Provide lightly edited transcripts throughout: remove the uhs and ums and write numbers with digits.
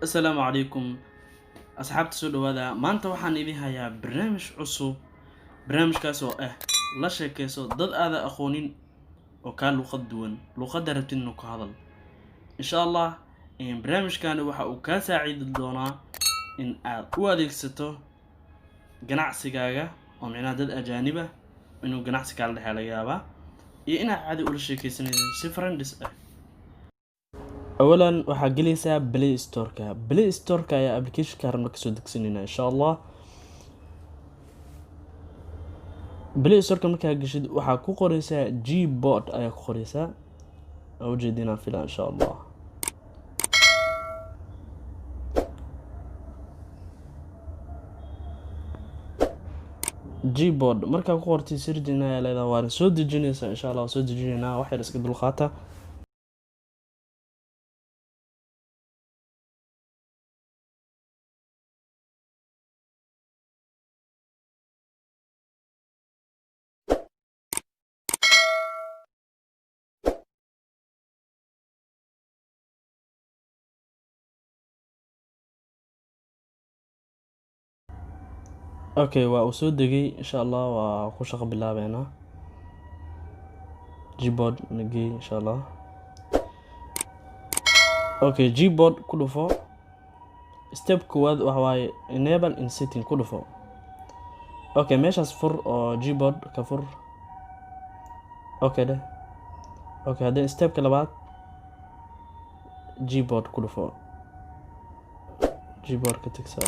Asalaamu calaykum asxaabta, soo dhawaada. Maanta waxaan idin hayaa barnaamij cusub, barnaamijkaas oo ah la sheekeyso dad aada aqoonin oo kaa luuqad duwan, luuqadda rabtidna ku hadal. Insha Allah barnaamijkani waxa uu kaa saacidi doonaa in aad u adeegsato ganacsigaaga, oo micnaha dad ajaanib ah inuu ganacsi kaala dhexeeya laga yaabaa, iyo inaad caadi ula sheekeysanayso si friends ah. Awalan waxaa gelaysaa Play Storeka. Play Storeka ayaa applicationka rabna kasoo degsanayna, insha Allah. Play Storeka markaa geshid, waxaa ku qoreysaa Gboard ayaa ku qoreysaa. Waa ujeedinaa fila, insha Allah. Gboard markaa ku qortay, searching ayaa leedahay, waana soo dejinaysaa, insha Allah. Waa soo dejinaynaa, wax yar iska dulqaata. Okay, waa uu soo degay, insha Allah. Waa ku shaqo bilaabeynaa. Gboard nagey, insha Allah. Okay, Gboard ku dhufo. Step koowaad waxa waaye enable in setting ku dhufo. Okay, meeshaas fur oo Gboard ka fur. Okay dheh. Okay, haddii stepka labaad Gboard ku dhufo, Gboard ka tigsa.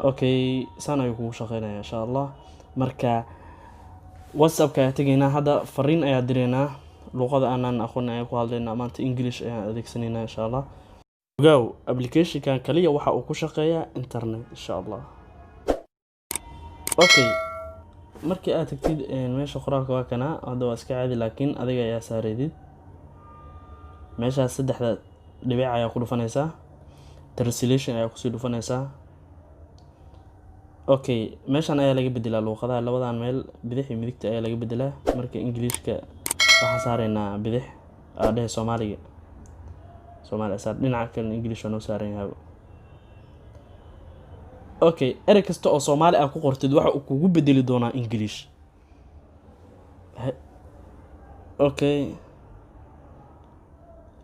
Okay, saan ayuu kugu shaqeynaya, insha Allah. Marka WhatsAppka ayaa tegaynaa hadda, fariin ayaa direynaa, luqada aanan aqoon ayaan ku hadlaynaa. Maanta English ayaan adeegsanaynaa, insha Allah. Ogaaw, applicationkan kaliya waxa uu ku shaqeeyaa internet, insha Allah. Okay, markii aad tagtid meesha qoraalka, waa kana. Hadda waa iska caadi, laakiin adiga ayaa saareydid. Meeshaas saddexda dhibic ayaa ku dhufanaysaa, translation ayaa kusii dhufanaysaa. Okay, meeshan ayaa laga bedelaa luuqadaha. Labadan meel, bidix iyo midigta, ayaa laga bedelaa. Marka Englishka waxaa saareynaa bidix, dhehe Soomaaliga, Soomaaliya saar. Dhinaca kalena English waa noo saaran yahay. Okay, erey kasta oo Soomaali ah ku qortid, waxa uu kugu bedeli doonaa English. Okay,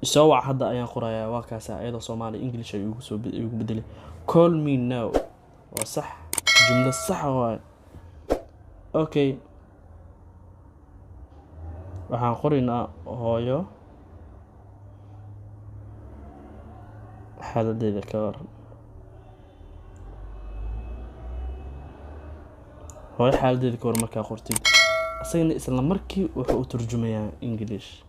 isoo wac hadda ayaan qorayaa. Waa kaasa, iyadoo Soomaali English ayuu igu soo igu bedelay. "Call me now" waa sax, jumlo sax waaye. Okay, waxaan qoraynaa "Hooyo xaaladeeda ka waran". "Hooyo xaaladeeda ka waran" markaa qortid, isagana isla markii wuxuu u turjumayaa English.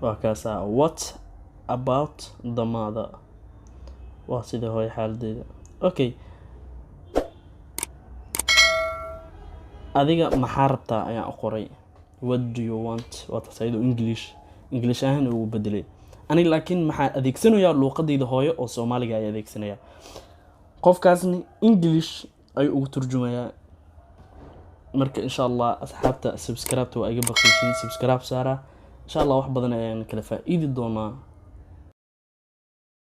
Waa kaasaa, "What about the mother?" Waa sida hooyo xaaladeeda. Okay, "Adiga maxaa rabtaa?" ayaan u qoray. "What do you want?" Waa taas, ayadoo English ahaan ugu bedelay. Aniga laakiin maxaa adeegsanayaa? Luuqadayda hooyo oo Soomaaliga ayaa adeegsanaya. Qofkaasni English ayuu ugu turjumayaa. Marka insha Allah, asxaabta subscribe-ta waa iga baqiishin, subscribe saara, insha Allah. Wax badan ayaan kala faa-iidi doonaa.